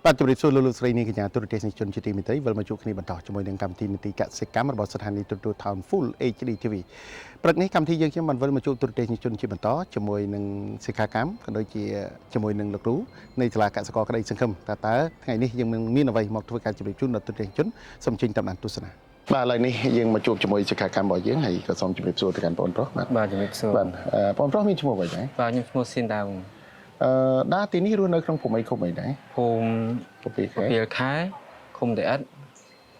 បាទជម្រាបសួរលោកលោកស្រីនាងកញ្ញាទូរទស្សនិកជនជាទីមេត្រីវិលមកជួបគ្នាបន្តជាមួយនឹងកម្មវិធីនីតិកសិកម្មរបស់ស្ថានីយ៍ទូរទស្សន៍ Town Full HD TV ព្រឹកនេះកម្មវិធីយើងខ្ញុំបានវិលមកជួបទូរទស្សនិកជនជាបន្តជាមួយនឹងសិក្ខាកម្មក៏ដូចជាជាមួយនឹងលោកគ្រូនៃសាលាកសិករក្តីសង្ឃឹមតើថ្ងៃនេះយើងនឹងមានអ្វីមកធ្វើការជម្រាបជូនដល់ទូរទស្សនិកជនសូមអញ្ជើញតាមដានទស្សនាបាទឥឡូវនេះយើងមកជួបជាមួយសិក្ខាកម្មរបស់យើងហើយក៏សូមជម្រាបសួរទៅកាន់បងប្រុសបាទ បាទជំរាបសួរ បាទបងប្រុសមានឈ្មោះអ្វីដែរ បាទខ្ញុំឈ្មោះស៊ីនដាវ ដាទីនេះរស់នៅក្នុងភូមិអីឃុំអីដែរ ភូមិ ពពីខែ ពៀលខែឃុំតេអិត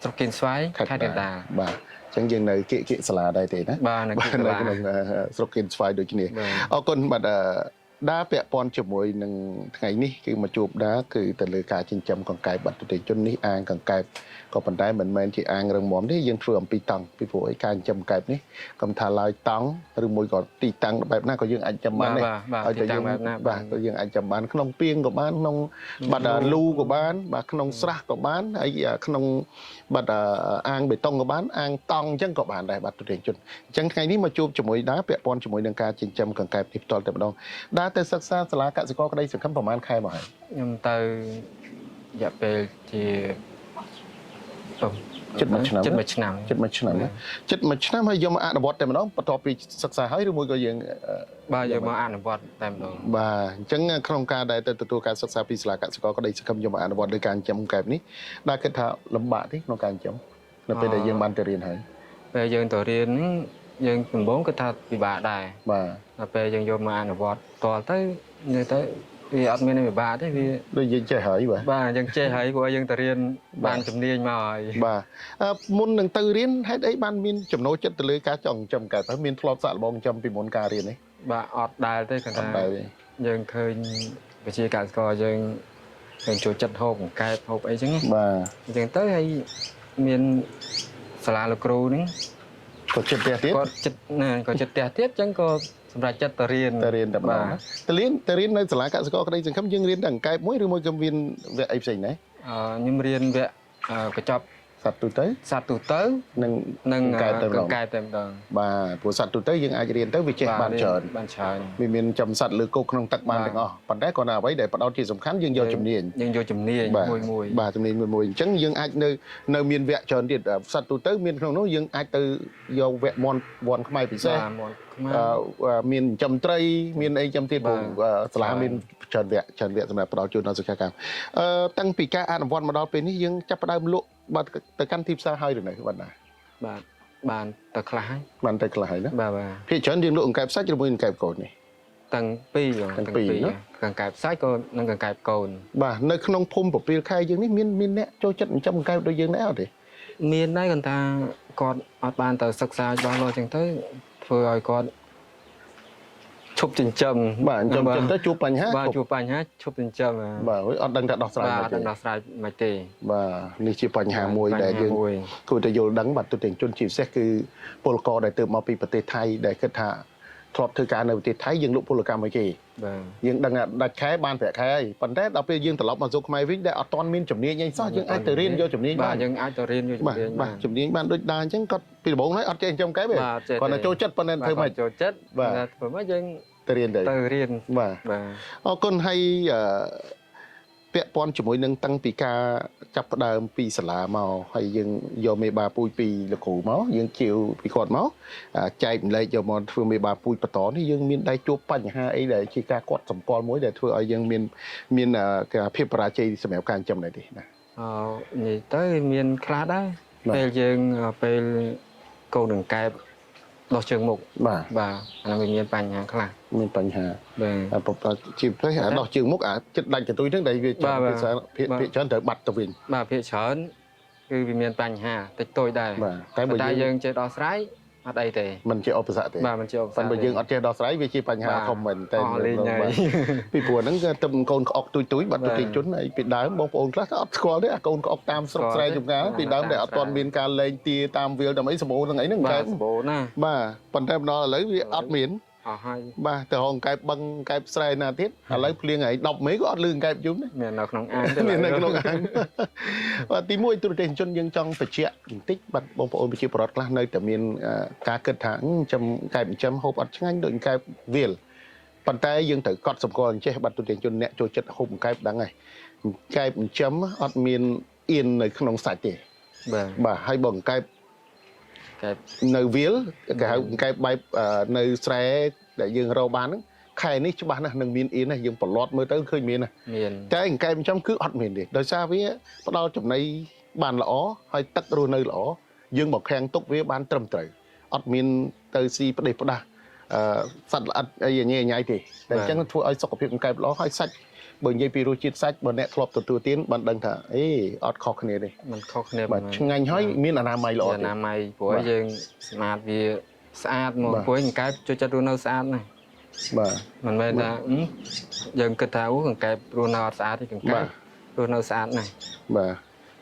ស្រុកគៀនស្វាយខេត្តកណ្ដាល បាទអញ្ចឹងយើងនៅគៀកគៀកសាលាដែរទេណា បាទនៅ បាទ គៀកសាលា នៅក្នុងស្រុកគៀនស្វាយដូចគ្នា បាទ អរគុណបាទដាពាក់ព័ន្ធជាមួយនឹងថ្ងៃនេះគឺមកជួបដាគឺទៅលើការចិញ្ចឹមកង្កែបបាត់ប្រទេសជននេះអាងកង្កែបក៏ប៉ុន្តែមិនមែនជាអាងរឹងមាំទេយើងធ្វើអំពីតង់ពីព្រោះអីការចិញ្ចឹមកង្កែបនេះកុំថាឡើយតង់ឬមួយក៏ទីតាំងបែបណាក៏យើងអាចចិញ្ចឹមបានដែរ បាទបាទ ឲ្យតែ ទីតាំ យើង ងបែបណា បាទក៏យើងអាចចាំបានក្នុងពីងក៏បានក្នុងបាត់លូក៏បានបាទក្នុងស្រះក៏បានហើយក្នុងបាត់អាងបេតុងក៏បានអាងតង់អញ្ចឹងក៏បានដែរបាទទូទាំងជនអញ្ចឹងថ្ងៃនេះមកជួបជាមួយដាពាក់ព័ន្ធជាមួយនឹងការចិញ្ចឹមកង្កែបនេះផ្ទាល់តែម្ដងដាទៅសិក្សាសាលាកសិករក្តីសង្ឃឹមប្រហែលខែមកហើយ ខ្ញុំទៅរយៈពេលជា ជិតមួយឆ្នាំ ជិតមួយឆ្នាំ ជិតមួយឆ្នាំណាជិតមួយឆ្នាំហើយយកមកអនុវត្តតែម្ដងបន្ទាប់ពីសិក្សាហើយឬមួយក៏យើង បាទយកមកអនុវត្តតែម្ដង បាទអញ្ចឹងក្នុងការដែលទៅទទួលការសិក្សាពីសាលាកសិករក្តីសង្ឃឹមយកមកអនុវត្តលើការចិញ្ចឹមកង្កែបនេះដែលគិតថាលំបាកទេក្នុងការចិញ្ចឹមនៅពេលដែលយើងបានទៅរៀនហើយ ពេលយើងទៅរៀនហ្នឹងយើងដំបូងគិតថាពិបាកដែរ បាទ ដល់ពេលយើងយកមកអនុវត្តតទៅនិយាយទៅវាអត់មានអីពិបាកទេវា ដូចយើងចេះហើយបាទ បាទយើងចេះហើយព្រោះយើងទៅរៀនបានជំនាញមកហើយ បាទមុននឹងទៅរៀនហេតុអីបានមានចំណូលចិត្តទៅលើការចង់ចិញ្ចឹមកង្កែបហើយមានធ្លាប់សាកល្បងចិញ្ចឹមពីមុនការរៀននេះ បាទអត់ដែលទេគាត់ អ ថា ត់ដែរទេ យើងឃើញប្រជាកសិករយើងឃើញចូលចិត្តហូបកង្កែបហូបអីចឹងណា បាទ អញ្ចឹងទៅហើយមានសាលាលោកគ្រូហ្នឹង ក៏ចិត្តផ្ទះទៀត គាត់ចិត្តណាគាត់ចិត្តផ្ទះទៀតចឹងក៏សម្រាប់ចិត្តទៅរៀន ទៅរៀនតែម្ដង បាទ ណាទៅរៀននៅសាលាកសិករក្តីសង្ឃឹមយើងរៀនតែកង្កែបមួយឬមួយក៏មានវគ្គអីផ្សេងដែរ ខ្ញុំរៀនវគ្គកញ្ចប់ សត្វទូទៅ សត្វទូទៅ និង និង កង្កែបតែម្ដង កង្កែបតែម្ដង បាទព្រោះសត្វទូទៅយើងអាចរៀនទៅវាចេះបានច្រើន បានច្រើន វាមានចំសត្វលើគោកក្នុងទឹកបាន បាទ ទាំងអស់ប៉ុន្តែគ្រាន់តែអ្វីដែលផ្ដោតជាសំខាន់យើងយកជំនាញ យើងយកជំនាញ បាទ មួយមួយ បាទជំនាញមួយមួយអញ្ចឹងយើងអាចនៅមានវគ្គច្រើនទៀតសត្វទូទៅមានក្នុងនោះយើងអាចទៅយកវគ្គមន់វន់ខ្មែរពិសេស បាទមួយខ្មែរ មានចំត្រីមានអីចំទៀត បាទ ព្រោះសាលាមានច្រើនវគ្គច្រើនវគ្គសម្រាប់ផ្ដល់ជូនដល់សិក្ខាកាមតាំងពីការអនុវត្តមកដល់ពេលនេះយើងចាប់ផ្ដើមលក់បាទទៅកាន់ទីផ្សារហើយឬនៅបាទណា បាទបានទៅខ្លះហើយ បានទៅខ្លះហើយណា បាទបាទ ភាគច្រើនយើងលក់អង្កែបសាច់ឬមួយអង្កែបកូននេះ ទាំងពីរបង ទាំងពីរណា កង្កែបសាច់ក៏និងកង្កែបកូន បាទនៅក្នុងភូមិពពាលខែយើងនេះមានអ្នកចូលចិត្តចិញ្ចឹមអង្កែបដូចយើងដែរអត់ទេ មានដែរគាត់ថាគាត់អត់បានទៅសិក្សាច្បាស់លាស់ចឹងទៅធ្វើឲ្យគាត់ឈប់ចិញ្ចឹម បាទចិញ្ចឹម បាទ ចិញ្ចឹមទៅជួបបញ្ហា បាទជួបបញ្ហាឈប់ចិញ្ចឹម បាទអត់ដឹងថាដោះស្រាយ បាទ មិនទេ អត់ដឹងដោះស្រាយមិនទេ បាទនេះជាបញ្ហាមួយដែលយើង បញ្ហាមួយ គួរតែយល់ដឹងបាទទូទាំងជនជាពិសេសគឺពលករដែលទៅមកពីប្រទេសថៃដែលគិតថាធ្លាប់ធ្វើការនៅប្រទេសថៃយើងលក់ពលកម្មឲ្យគេ បាទ យើងដឹងថាដាច់ខែបានប្រាក់ខែហើយប៉ុន្តែដល់ពេលយើងត្រឡប់មកស្រុកខ្មែរវិញដែលអត់ទាន់មានជំនាញអីសោះយើងអាចទៅរៀនយកជំនាញ បា បាន ទយើងអាចទៅរៀនយកជំ បាទ នាញ បាទជំនាញបានដូចដាអញ្ចឹងគាត់ពីដំបូងហើយអត់ចេះចិញ្ចឹមកែបទេ បាទចេះ គាត់តែចូលចិត្តប៉ុន្តែធ្វើម៉េច បាទចូលចិត្ត បាទ តែធ្វើម៉េចយើង ទៅរៀនទៅ ទៅរៀន បាទ បាទ អរគុណហើយពាក់ព័ន្ធជាមួយនឹងតាំងពីការចាប់ផ្ដើមពីសាលាមកហើយយើងយកមេបាពូជពីលោកគ្រូមកយើងជាវពីគាត់មកចែកម្លែកយកមកធ្វើមេបាពូជបន្តនេះយើងមានដែរជួបបញ្ហាអីដែលជាការគាត់សម្គាល់មួយដែលធ្វើឲ្យយើងមានមានការភាពបរាជ័យសម្រាប់ការចិញ្ចឹមដែរទេណា អឺនិយាយទៅមានខ្លះដែរ បាទ ពេលយើងពេលកូនកង្កែបដោះជើងមុខ បាទ បាទអាហ្នឹងវាមានបញ្ហាខ្លះ មានបញ្ហា បាទ ជាពិសេសអាដោះជើងមុខអាចិត្តដាច់កន្ទុយហ្នឹងដែលវា បាទ ភាសាភាគ បាទ ភាគច្រើនត្រូវបាត់ទៅវិញ បាទភាគច្រើនគឺវាមានបញ្ហាតិចតួចដែរ បាទតែបើ ប៉ុន្តែ យើង យើងចេះដោះស្រាយអត់អីទេ មិនជាឧបសគ្គទេ បាទមិនជាឧបសគ្គ ប៉ុន្តែបើយើងអត់ចេះដោះស្រាយវាជាបញ្ហា បាទ ធំមែនតែ អស់លេងហើយ បាទពីព្រោះហ្នឹងគឺទឹមកូនក្អុកទុយទុយៗបាត់ បាទ ទុតិជនហើយពីដើមបងប្អូនខ្លះក៏អត់ស្គាល់ទេអាកូនក្អុកតាមស្រុកស្រែចំការ ស្គាល់ទេ ពីដើមដែលអត់ទាន់មានការលែងទាតាមវាលតាមអីសម្បូរហ្នឹងអីហ្នឹង បាទ កែប សម្បូរណាស់ បាទប៉ុន្តែមកដល់ឥឡូវវាអត់មាន អស់ហើយ បាទទៅរកកែបបឹងកែបស្រែណាទៀតឥឡូវភ្លៀងហើយ10មេក៏អត់លឺកែបយំដែរ មាននៅក្នុងអាងទេ មាននៅក្នុងអាងបាទទីមួយទូរទស្សនិកជនយើងចង់បញ្ជាក់បន្តិចបាទបងប្អូនប្រជាពលរដ្ឋខ្លះនៅតែមានការគិតថាចំកែបចិញ្ចឹមហូបអត់ឆ្ងាញ់ដូចកែបវាល ប៉ុន្តែយើងត្រូវកត់សម្គាល់អញ្ចេះបាត់ទូទាំងជនអ្នកចូលចិត្តហូបអង្កែបដឹងហើយអង្កែបចិញ្ចឹមអត់មានអៀននៅក្នុងសាច់ទេ បាទ បាទហើយបើអង្កែប កែប នៅវាលគេហៅអង្កែបបែបនៅស្រែដែលយើងរកបានហ្នឹងខែនេះច្បាស់ណាស់នឹងមានអៀនណាស់យើងប្រឡត់មើលទៅឃើញមានណាស់ មាន តែអង្កែបចិញ្ចឹមគឺអត់មានទេដោយសារវាផ្ដល់ចំណីបានល្អហើយទឹករស់នៅល្អយើងមកខាំងទុកវាបានត្រឹមត្រូវអត់មានទៅស៊ីផ្ដេសផ្ដាស់អឺសត្វល្អិតអីញ៉ៃញ៉ៃទេតែអញ្ចឹងធ្វើឲ្យសុខភាពអង្កែបល្អហើយសាច់បើនិយាយពីរសជាតិសាច់បើអ្នកធ្លាប់ទទួលទានបានដឹងថាអេអត់ខុសគ្នាទេ มันខុសគ្នា បាទឆ្ងាញ់ហើយមានអនាម័យល្អ អ ទៀត នាម័យព្រោះយើងស្អាតវាស្អាតមកព្រោះអង្កែបចូលចិត្តរស់នៅស្អាតណាស់ បាទ មិនមែនថាយើងគិតថាអូកង្កែបរស់នៅអត់ស្អាតទេកង្កែបរស់នៅស្អាតណាស់ បាទ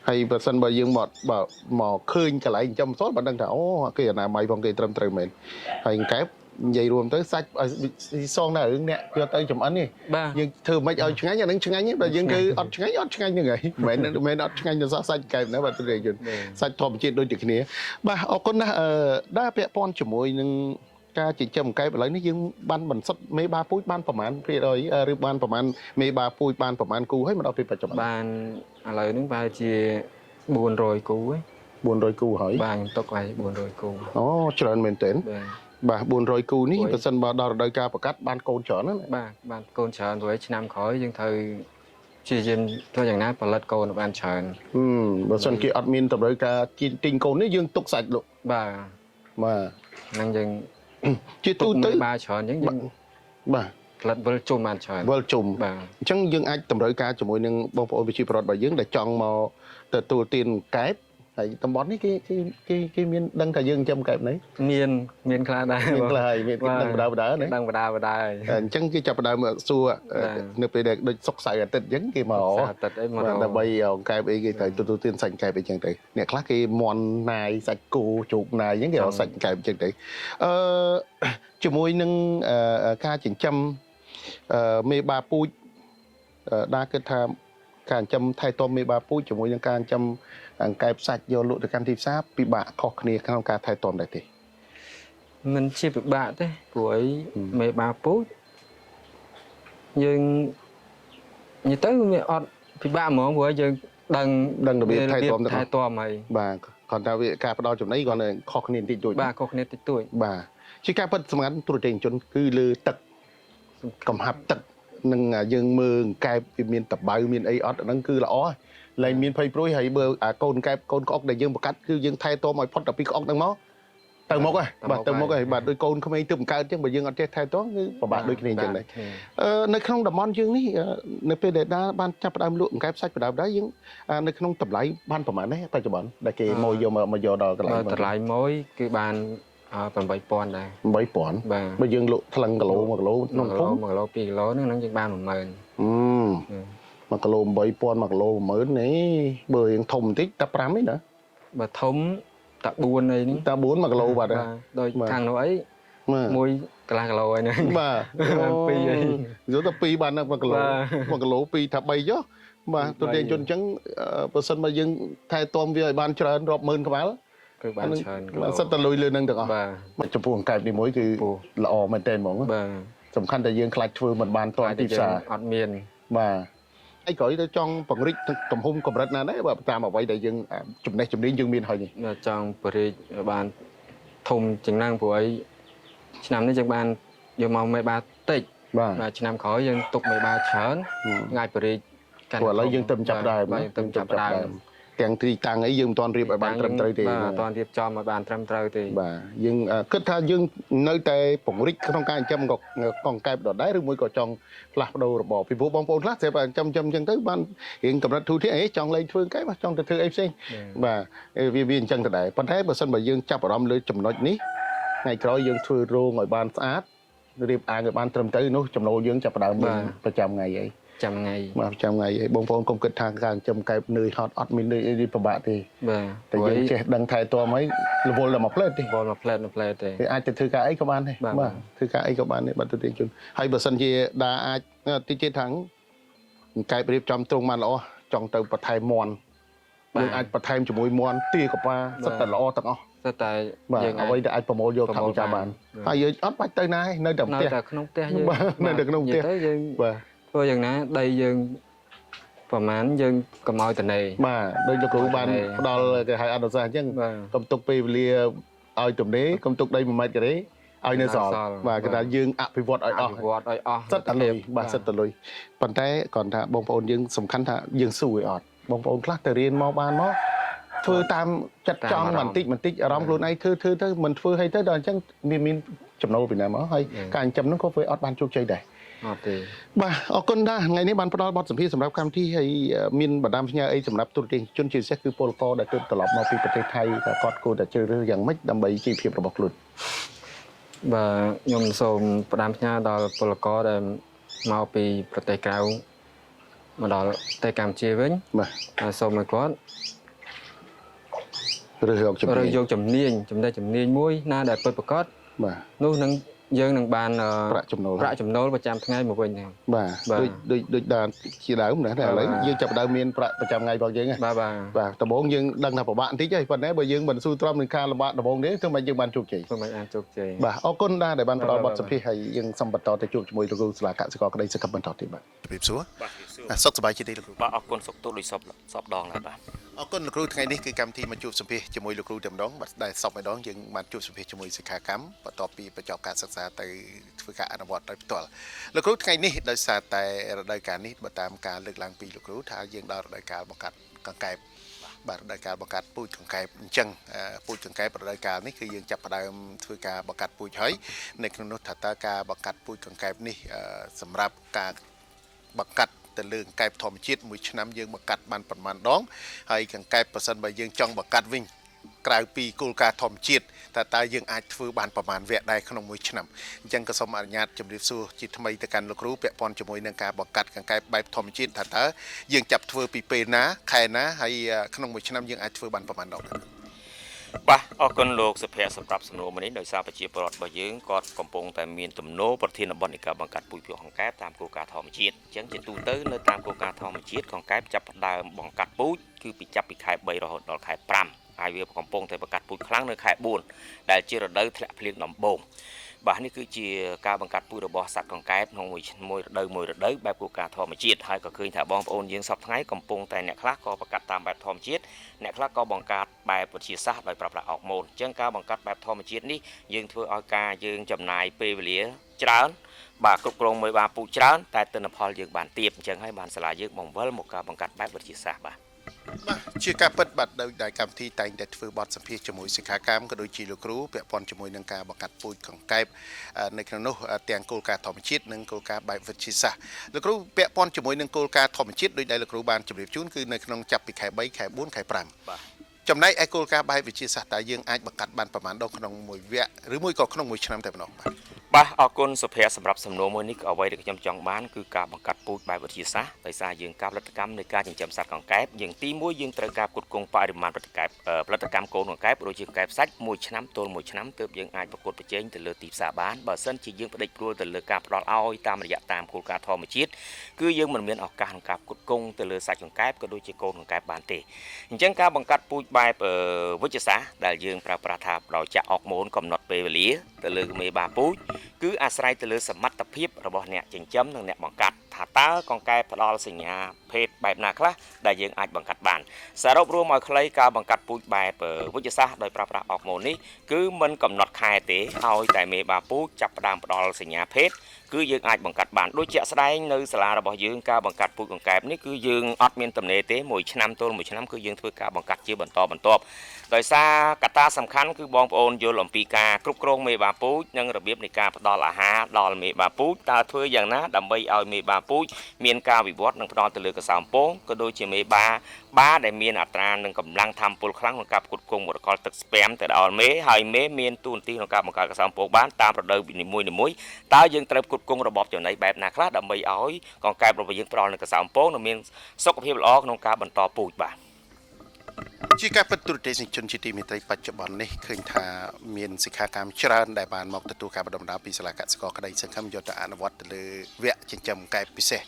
ហើយបើសិនបើយើងមកបើមកឃើញកន្លែងចិញ្ចឹមសល់បានដឹងថាអូគេអនាម័យផងគេត្រឹមត្រូវមែនហើយអង្កែបនិយាយរួមទៅសាច់ឲ្យសងនៅរឿងអ្នកយកទៅចំអិននេះ បាទ យើងធ្វើមិនឲ្យឆ្ងាញ់អានឹងឆ្ងាញ់ទេបើយើងគឺអត់ឆ្ងាញ់អត់ឆ្ងាញ់ហ្នឹងហើយមិនមែនមិនមែនអត់ឆ្ងាញ់ទៅសោះសាច់កែបណាបាទទស្សនិកជនសាច់ធម្មជាតិដូចតែគ្នាបាទអរគុណណាស់អឺដែលពាក់ព័ន្ធជាមួយនឹងការចិញ្ចឹមកែបឥឡូវនេះយើងបានបន្សុទ្ធមេបាពូជបានប្រមាណភាគរយឬបានប្រមាណមេបាពូជបានប្រមាណគូហើយមកដល់ពេលបច្ចុប្បន្ន បានឥឡូវហ្នឹងប្រហែលជា400គូហ៎ 400គូហើយ បាទខ្ញុំទុកឲ្យ400គូ អូច្រើនមែនទែន បាទ បាទ400គូនេះបើសិនបើដល់រដូវកាលប្រកាសបានកូនច្រើនណាស់ បាទបានកូនច្រើនព្រោះឆ្នាំក្រោយយើងត្រូវព្យាយាមធ្វើយ៉ាងណាផលិតកូនឲ្យបានច្រើន បើសិនគេអត់មានតម្រូវការទិញកូននេះយើងទុកសាច់លក់ បាទ បាទ ហ្នឹងយើង ជា ទុក ទូទៅ មេបាច្រើនអញ្ចឹងយើង បាទ ផលិតវិលជុំបានច្រើន វិលជុំ បាទ អញ្ចឹងយើងអាចតម្រូវការជាមួយនឹងបងប្អូនប្រជាពលរដ្ឋរបស់យើងដែលចង់មកទទួលទានកែបហើយតំបន់នេះគេគេគេគេមានដឹងថាយើងចិញ្ចឹមកែបនេះ មានមានខ្លះដែរ មានខ្លះហើយមានគេដឹងបដើបដើណា ដឹងបដាបដាហើយ អញ្ចឹងគេចាប់ផ្ដើមសួរនៅពេលដែលដូចសុកសៅអាទិត្យអញ្ចឹងគេមក អាទិត្យអីមក ដើម្បីកែបអីគេត្រូវទទួលទានសាច់កែបអីចឹងទៅអ្នកខ្លះគេមន់ណាយសាច់គោជ្រូកណាយអញ្ចឹងគេរកសាច់កែបអញ្ចឹងទៅអឺជាមួយនឹងការចិញ្ចឹមមេបាពូជដាគិតថាការចិញ្ចឹមថែទាំមេបាពូជជាមួយនឹងការចិញ្ចឹមកែបសាច់យកលក់ទៅកាន់ទីផ្សារពិបាកខុសគ្នាក្នុងការថែទាំដែរទេ មិនជាពិបាកទេព្រោះអីមេបាពូជយើងនិយាយទៅវាអត់ពិបាកហ្មងព្រោះយើងដឹង ដឹងរបៀបថែទាំ ថែទាំហើយ បាទគ្រាន់តែវាការផ្ដល់ចំណីគ្រាន់តែខុសគ្នាបន្តិចតួច បាទខុសគ្នាតិចតួច បាទជាការពិតសម្រាប់ទូរទស្សន៍ជនគឺលើទឹកកំហាប់ទឹកនឹងយើងមើលកែបវាមានតបៅមានអីអត់អាហ្នឹងគឺល្អហើយលែងមានភ័យព្រួយហើយបើអាកូនកែបកូនក្អុកដែលយើងបង្កាត់គឺយើងថែទាំឲ្យផុតតែពីក្អុកហ្នឹងមកទៅមុខហើយបាទទៅមុខហើយបាទដូចកូនក្មេងទើបបង្កើតអញ្ចឹងបើយើងអត់ចេះថែទាំគឺពិបាកដូចគ្នាអញ្ចឹងដែរនៅក្នុងតំបន់យើងនេះនៅពេលដែលដាបានចាប់ផ្ដើមលក់អង្កែបសាច់ផ្ដើមដែរយើងនៅក្នុងតម្លៃបានប្រហែលទេបច្ចុប្បន្នដែលគេមកយកមកយកដល់កន្លែង តម្លៃមួយគឺបាន8000ដែរ 8000 បាទ បើយើងលក់ថ្លឹងគីឡូ1គីឡូក្នុងភូមិ 1គីឡូ2គីឡូហ្នឹងយើងបាន10000 1គីឡូ8000 1គីឡូ10000នេះបើយើងធំបន្តិចតែ5ទេណា បើធំតែ4អីហ្នឹង តែ4 1គីឡូបាទ ដូចខាងនោះអីមួយកន្លះគីឡូអីហ្នឹង បាទ 2អី យកទៅ2បាន1គីឡូ1គីឡូ2ថា3ចុះបាទទូទានជនអញ្ចឹងបើសិនមកយើងថែទាំវាឲ្យបានច្រើនរាប់ម៉ឺនក្បាល គឺបានច្រើន គីឡូសិតតែលុយលើនឹងទាំងអស់ បាទ ចំពោះអង្កែបនេះមួយគឺល្អមែនតើហ្មង បាទ សំខាន់តែយើងខ្លាចធ្វើមិនបានទាន់ទីផ្សារ អត់មាន បាទឯក្រោយទៅចង់ពង្រីកទំហំកម្រិតណាដែរបើតាមអ្វីដែលយើងចំណេះជំនាញយើងមានហើយនេះ ចង់ពង្រីកបានធំជាងហ្នឹងព្រោះអីឆ្នាំនេះយើងបានយកមកមេបាតិច បាទ ឆ្នាំក្រោយយើងទុកមេបាច្រើនងាយពង្រីក ព្រោះឥឡូវយើងទៅចាប់ដើម ទៅចាប់ដើម ទាំងទីតាំងអីយើងមិនទាន់រៀបឲ្យបានត្រឹមត្រូវទេ បាទអត់ទាន់រៀបចំឲ្យបានត្រឹមត្រូវទេ បាទយើងគិតថាយើងនៅតែពង្រីកក្នុងការចិញ្ចឹមកងកែបដដែលឬមួយក៏ចង់ផ្លាស់ប្ដូររបរពីព្រោះបងប្អូនខ្លះស្រាប់តែចិញ្ចឹមអញ្ចឹងទៅបានរៀងកម្រិតធូរធារអីចង់លែងធ្វើកែបចង់ទៅធ្វើអីផ្សេងបាទវាអញ្ចឹងដដែលប៉ុន្តែបើសិនបើយើងចាប់អារម្មណ៍លើចំណុចនេះថ្ងៃក្រោយយើងធ្វើរោងឲ្យបានស្អាតរៀបអាងឲ្យបានត្រឹមត្រូវនោះចំណូលយើងចាប់ផ្ដើមប្រចាំថ្ងៃអី ចាំថ្ងៃ បាទចាំថ្ងៃអីបងប្អូនកុំគិតថាការចិញ្ចឹមកែបនឿយហត់អត់មាននឿយអីពិបាកទេ បាទ តែយើងចេះដឹងថែទាំអីរវល់តែមួយផ្លែតទេ រវល់មួយផ្លែតមួយផ្លែតទេ វាអាចទៅធ្វើការអីក៏បានដែរបាទធ្វើការអីក៏បានដែរបាទទូទាជនហើយបើសិនជាដាអាចតិចទៀតថាកែបរៀបចំទ្រង់បានល្អចង់ទៅបន្ថែមមន់យើងអាចបន្ថែមជាមួយមន់ទាកប៉ាសិតតែល្អទាំងអស់ សិតតែ បាទ យើង អ្វីដែលអាចប្រមូលយក ប្រមូល ថវិកាបាន បាន ហើយយើងអត់បាច់ទៅណាឯងនៅតែ នៅ ផ្ទះ តែក្នុងផ្ទះយើង បាទនៅតែក្នុងផ្ទះ និយាយទៅយើង បាទ ធ្វើយ៉ាងណាដីយើងប្រហែលយើងកុំឲ្យតនេ បាទដូចលោកគ្រូបានផ្ដល់គេហៅអនុសាសន៍អញ្ចឹង បាទ កុំទុកពេលវេលាឲ្យទំនេរកុំទុកដី1ម៉ែត្រការ៉េឲ្យនៅសល់ នៅសល់ បាទគេថាយើងអភិវឌ្ឍឲ្យអស់ អភិវឌ្ឍឲ្យអស់ សិតតលុយបាទសិតតលុយប៉ុន្តែគ្រាន់ថាបងប្អូនយើងសំខាន់ថាយើងស៊ូឲ្យអត់បងប្អូនខ្លះទៅរៀនមកបានមកធ្វើតាមចិត្តចង់បន្តិចបន្តិចអារម្មណ៍ខ្លួនឯងធ្វើធ្វើទៅមិនធ្វើឲ្យទៅដល់អញ្ចឹងមានមានចំណូលពីណាមកហើយការចិញ្ចឹមហ្នឹងក៏វាអត់បានជោគជ័យដែរ អត់ទេ បាទអរគុណដែរថ្ងៃនេះបានផ្ដល់បទសម្ភាសន៍សម្រាប់កម្មវិធីហើយមានបណ្ដាំផ្ញើអីសម្រាប់ទូរទស្សន៍ជនជាពិសេសគឺពលករដែលទើបត្រឡប់មកពីប្រទេសថៃតើគាត់គួរតែជ្រើសរើសយ៉ាងម៉េចដើម្បីជីវភាពរបស់ខ្លួន បាទខ្ញុំសូមផ្ដាំផ្ញើដល់ពលករដែលមកពីប្រទេសក្រៅមកដល់ប្រទេសកម្ពុជាវិញ បាទ ហើយសូមឲ្យគាត់ រើសយកជំនាញ រើសយកជំនាញចំណេះជំនាញមួយណាដែលពិតប្រាកដ បាទ នោះនឹងយើងនឹងបាន ប្រាក់ចំណូល ប្រាក់ចំណូលប្រចាំថ្ងៃមកវិញហ្នឹង បាទ បាទ ដូចដូចដូចដើមជាដើមណាតែឥឡូវ បាទ យើងចាប់ផ្ដើមមានប្រាក់ប្រចាំថ្ងៃរបស់យើងហ៎ បាទបាទ បាទដំបូងយើងដឹងថាពិបាកបន្តិចហើយប៉ុន្តែបើយើងមិនស៊ូទ្រាំនឹងការលំបាកដំបូងទេធ្វើម៉េចយើងបានជោគជ័យ ធ្វើមិនអាចជោគជ័យ បាទអរគុណដែរដែលបានផ្ដល់ បាទ បទសម្ភាសន៍ហើយយើងសូមបន្តទៅជួបជាមួយលោកគ្រូសាលាកសិករក្តីសង្ឃឹមបន្តទៀតបាទជំរាបសួរ បាទជំរាបសួរ បាទសុខសប្បាយជាទេលោកគ្រូ បាទអរគុណសុខទុក្ខដូចសពសពដងដែរបាទ អរគុណលោកគ្រូថ្ងៃនេះគឺកម្មវិធីមកជួបសម្ភាសន៍ជាមួយលោកគ្រូតែម្ដងបាទដែលសពម្ដងយើងបានជួបសម្ភាសន៍ជាមួយសិក្ខាកម្មបន្ទាប់ពីបញ្ចប់ការសិក្សាទៅធ្វើការអនុវត្តដោយផ្ទាល់លោកគ្រូថ្ងៃនេះដោយសារតែរដូវកាលនេះបើតាមការលើកឡើងពីលោកគ្រូថាយើងដល់រដូវកាលបង្កាត់កង្កែបបាទរដូវកាលបង្កាត់ពូជកង្កែបអញ្ចឹងពូជកង្កែបរដូវកាលនេះគឺយើងចាប់ផ្ដើមធ្វើការបង្កាត់ពូជហើយនៅក្នុងនោះថាតើការបង្កាត់ពូជកង្កែបនេះសម្រាប់ការបង្កាត់ទៅលើកង្កែបធម្មជាតិមួយឆ្នាំយើងបង្កាត់បានប្រមាណដងហើយកង្កែបប្រសិនបើយើងចង់បង្កាត់វិញក្រៅពីគោលការណ៍ធម្មជាតិតើតើយើងអាចធ្វើបានប្រមាណវគ្គដែរក្នុងមួយឆ្នាំអញ្ចឹងក៏សូមអនុញ្ញាតជម្រាបសួរជាថ្មីទៅកាន់លោកគ្រូពាក់ព័ន្ធជាមួយនឹងការបង្កាត់កង្កែបបែបធម្មជាតិថាតើយើងចាប់ធ្វើពីពេលណាខែណាហើយក្នុងមួយឆ្នាំយើងអាចធ្វើបានប្រមាណដងដែរ បាទអរគុណលោកសុភ័ក្រសម្រាប់សំណួរមួយនេះដោយសារប្រជាពលរដ្ឋរបស់យើងគាត់កំពុងតែមានទំនោរប្រធានបទនៃការបង្កាត់ពូជពងកង្កែបតាមគោលការណ៍ធម្មជាតិអញ្ចឹងជាទូទៅនៅតាមគោលការណ៍ធម្មជាតិកង្កែបចាប់ផ្ដើមបង្កាត់ពូជគឺពីចាប់ពីខែ3រហូតដល់ខែ5ហើយវាកំពុងតែបង្កាត់ពូជខ្លាំងនៅខែ4ដែលជារដូវធ្លាក់ភ្លៀងដំបូងបាទនេះគឺជាការបង្កាត់ពូជរបស់សត្វកង្កែបក្នុងមួយមួយរដូវមួយរដូវបែបគោលការណ៍ធម្មជាតិហើយក៏ឃើញថាបងប្អូនយើងសពថ្ងៃកំពុងតែអ្នកខ្លះក៏បង្កាត់តាមបែបធម្មជាតិអ្នកខ្លះក៏បង្កាត់បែបវិទ្យាសាស្ត្រដោយប្រើប្រាស់អ័រម៉ូនអញ្ចឹងការបង្កាត់បែបធម្មជាតិនេះយើងធ្វើឲ្យការយើងចំណាយពេលវេលាច្រើនបាទគ្រប់គ្រងមួយបាពូជច្រើនតែទិន្នផលយើងបានទាបអញ្ចឹងហើយបានសាលាយើងបង្វិលមកការបង្កាត់បែបវិទ្យាសាស្ត្របាទ បាទជាការពិតបាទដោយដែលកម្មវិធីតែងតែធ្វើបទសម្ភាសន៍ជាមួយសិក្ខាកាមក៏ដូចជាលោកគ្រូពាក់ព័ន្ធជាមួយនឹងការបង្កាត់ពូជកង្កែបនៅក្នុងនោះទាំងគោលការណ៍ធម្មជាតិនិងគោលការណ៍បែបវិទ្យាសាស្ត្រលោកគ្រូពាក់ព័ន្ធជាមួយនឹងគោលការណ៍ធម្មជាតិដូចដែលលោកគ្រូបានជម្រាបជូនគឺនៅក្នុងចាប់ពីខែ3ខែ4ខែ5 បាទ ចំណែកឯគោលការណ៍បែបវិទ្យាសាស្ត្រតើយើងអាចបង្កាត់បានប្រមាណដងក្នុងមួយវគ្គឬមួយក៏ក្នុងមួយឆ្នាំតែម្ដងបាទ បាទអរគុណសុភ័ក្រសម្រាប់សំណួរមួយនេះអ្វីដែលខ្ញុំចង់បានគឺការបង្កាត់ពូជបែបវិទ្យាសាស្ត្រដោយសារយើងការផលិតកម្មនៃការចិញ្ចឹមសត្វកង្កែបយើងទីមួយយើងត្រូវការផ្គត់ផ្គង់បរិមាណផលិតកម្មផលិតកម្មកូនកង្កែបដូចជាកង្កែបសាច់មួយឆ្នាំទល់មួយឆ្នាំទើបយើងអាចប្រកួតប្រជែងទៅលើទីផ្សារបានបើសិនជាយើងផ្ដេចផ្ដួលទៅលើការផ្ដល់ឲ្យតាមរយៈតាមគោលការណ៍ធម្មជាតិគឺយើងមិនមានឱកាសក្នុងការផ្គត់ផ្គង់ទៅលើសាច់កង្កែបក៏ដូចជាកូនកង្កែបបានទេអញ្ចឹងការបង្កាត់ពូជបែបវិទ្យាសាស្ត្រដែលយើងប្រើប្រាស់ថាដោយចាក់អ័រម៉ូនកំណត់ពេលវេលាទៅលើមេបាពូជគឺអាស្រ័យទៅលើសមត្ថភាពរបស់អ្នកចិញ្ចឹមនិងអ្នកបង្កាត់ថាតើកង្កែបផ្ដល់សញ្ញាភេទបែបណាខ្លះដែលយើងអាចបង្កាត់បានសរុបរួមឲ្យខ្លីការបង្កាត់ពូជបែបវិទ្យាសាស្ត្រដោយប្រើប្រាស់អ័រម៉ូននេះគឺមិនកំណត់ខែទេឲ្យតែមេបាពូជចាប់ផ្ដើមផ្ដល់សញ្ញាភេទគឺយើងអាចបង្កាត់បានដូចជាក់ស្ដែងនៅសាលារបស់យើងការបង្កាត់ពូជកង្កែបនេះគឺយើងអត់មានទំនេរទេមួយឆ្នាំទល់មួយឆ្នាំគឺយើងធ្វើការបង្កាត់ជាបន្តបន្ទាប់ដោយសារកត្តាសំខាន់គឺបងប្អូនយល់អំពីការគ្រប់គ្រងមេបាពូជនិងរបៀបនៃការផ្ដល់អាហារដល់មេបាពូជតើធ្វើយ៉ាងណាដើម្បីឲ្យមេបាពូជមានការវិវត្តនិងផ្ដល់ទៅលើកសោមពងក៏ដូចជាមេបាបាដែលមានអត្រានិងកម្លាំងធម្មពលខ្លាំងក្នុងការផ្គត់ផ្គង់មរកលទឹកស្ពាមទៅដល់មេហើយមេមានតួនាទីក្នុងការបង្កើតកសោមពងបានតាមរដូវនីមួយៗតើយើងត្រូវផ្គត់ផ្គង់របបចំណីបែបណាខ្លះដើម្បីឲ្យកង្កែបរបស់យើងផ្ដល់នូវកសោមពងនិងមានសុខភាពល្អក្នុងការបន្តពូជបាទ ជាការពិតទូរទស្សនិកជនជាទីមេត្រីបច្ចុប្បន្ននេះឃើញថាមានសិក្ខាកាមច្រើនដែលបានមកទទួលការបណ្ដុះបណ្ដាលពីសាលាកសិករក្តីសង្ឃឹមយកទៅអនុវត្តទៅលើវគ្គចិញ្ចឹមកែបពិសេស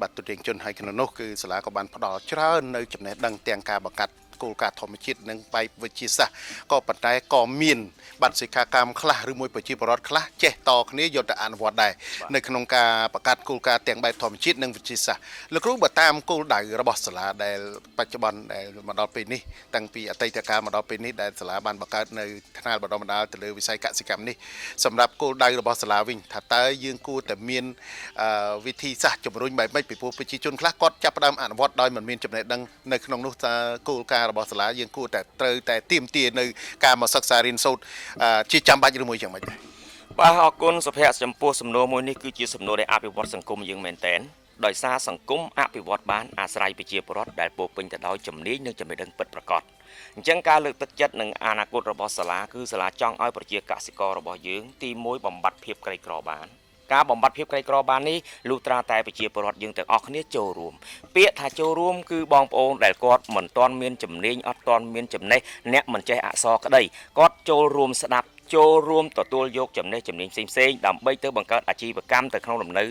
បាទទូរទស្សនិកជនហើយក្នុងនោះគឺសាលាក៏បានផ្ដល់ច្រើននៅចំណេះដឹងទាំងការបង្កាត់ គោលការណ៍ធម្មជាតិនិងបែបវិទ្យាសាស្ត្រក៏ប៉ុន្តែក៏មានបាទសិក្ខាកាមខ្លះឬមួយប្រជាពលរដ្ឋខ្លះចេះតគ្នាយកទៅអនុវត្តដែរនៅក្នុងការបង្កើតគោលការណ៍ទាំងបែបធម្មជាតិនិងវិទ្យាសាស្ត្រលោកគ្រូបើតាមគោលដៅរបស់សាលាដែលបច្ចុប្បន្នដែលមកដល់ពេលនេះតាំងពីអតីតកាលមកដល់ពេលនេះដែលសាលាបានបង្កើតនៅថ្នាលបណ្ដុះបណ្ដាលទៅលើវិស័យកសិកម្មនេះសម្រាប់គោលដៅរបស់សាលាវិញថាតើយើងគួរតែមានវិធីសាស្ត្រជំរុញបែបម៉េចពីព្រោះប្រជាជនខ្លះគាត់ចាប់ផ្ដើមអនុវត្តដោយមិនមានចំណេះដឹងនៅក្នុងនោះតើគោលការណ៍របស់សាលាយើងគួរតែត្រូវតែទាមទារនៅការមកសិក្សារៀនសូត្រជាចាំបាច់ឬមួយយ៉ាងម៉េចដែរ បាទអរគុណសុភ័ក្រចំពោះសំណួរមួយនេះគឺជាសំណួរដែលអភិវឌ្ឍសង្គមយើងមែនទែនដោយសារសង្គមអភិវឌ្ឍបានអាស្រ័យប្រជាពលរដ្ឋដែលពោរពេញទៅដោយជំនាញនិងចំណេះដឹងពិតប្រាកដអញ្ចឹងការលើកទឹកចិត្តនិងអនាគតរបស់សាលាគឺសាលាចង់ឲ្យប្រជាកសិកររបស់យើងទីមួយបំបត្តិភាពក្រីក្របានការបំបត្តិភាពក្រីក្របាននេះលុះត្រាតែប្រជាពលរដ្ឋយើងទាំងអស់គ្នាចូលរួមពាក្យថាចូលរួមគឺបងប្អូនដែលគាត់មិនទាន់មានជំនាញអត់ទាន់មានចំណេះអ្នកមិនចេះអក្សរក្តីគាត់ចូលរួមស្ដាប់ចូលរួមទទួលយកចំណេះជំនាញផ្សេងៗដើម្បីទៅបង្កើតអាជីវកម្មទៅក្នុងលំនៅ